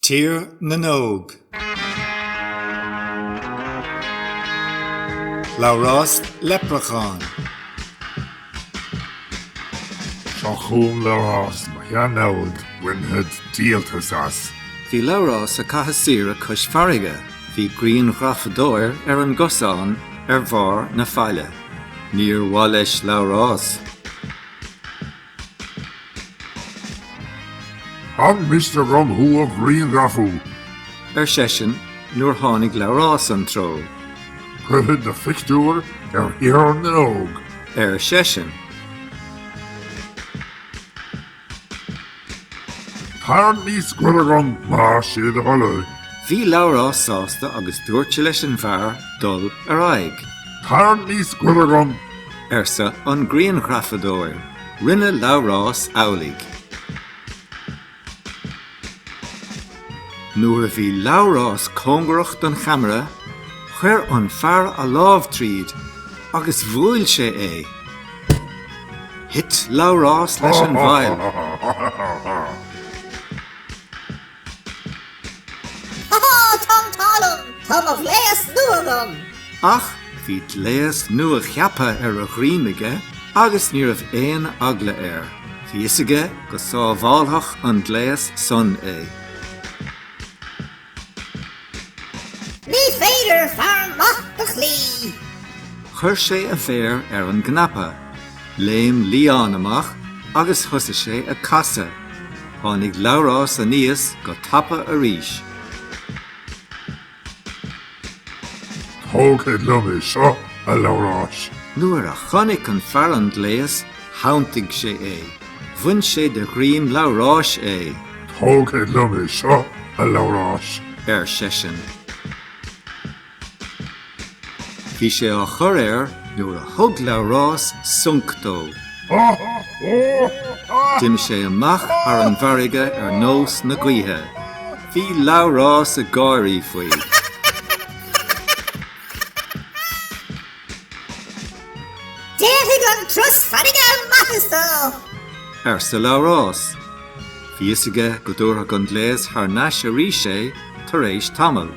Tír na nÓg. Labhrás Leipreachán. Seo chugam Labhrás, mo shean-namhaid, bainfead díoltas as. Bhí Labhrás ag caitheamh saoire cois farraige. Bhí grianghrafadóir ar an gcosán ar bharr na faille. Níor mhaith leis Labhrás. An miste dhom thú a ghrianghrafú? ar seisean nuair tháinig Labhrás an treo. Cuirfead do phictiúr ar Thír na nÓg. ar seisean. Tar níos gaire dhom más é do thoil é. Bhí Labhrás sásta agus dúirt sé leis an bhfear dul ar aghaidh. Tar níos gaire dhom. arsa an grianghrafadóir. Rinne Labhrás amhlaidh. Nuair a bhí Labhrás cóngarach don cheamara, chuir an fear a lámh tríd agus bhuail sé é. Thit Labhrás leis an bhfaill. Ha ha, tá an t-ádh liom, tá mo ghléas nua agam! Ach bhí gléas nua-cheaptha ar a dhroim aige agus ní raibh aon eagla air. Bhí fhios aige go sábhálfadh an gléas san é. Ní féidir fear maith do chloí! Chuir sé a mhéar ar an gcnaipe. Léim lián amach agus thosaigh sé ag casadh. Tháinig Labhrás aníos go tapa arís. Tógfaidh liom é seo, a Labhráis. Nuair a chonaic an fear an gléas, shantaigh sé é. Bhain sé de dhroim Labhráis é. Tógfaidh liom é seo, a Labhráis. ar seisean. Bhí sé á chur air nuair a thug Labhrás sonc dó. D'imigh sé amach thar an bhfarraige ar nós na gaoithe. Bhí Labhrás ag gáirí faoi. Déanfaidh an turas farraige maitheas dó! arsa Labhrás. Bhí fhios aige go dtabharfadh an gléas thar n-ais arís é tar éis tamaill.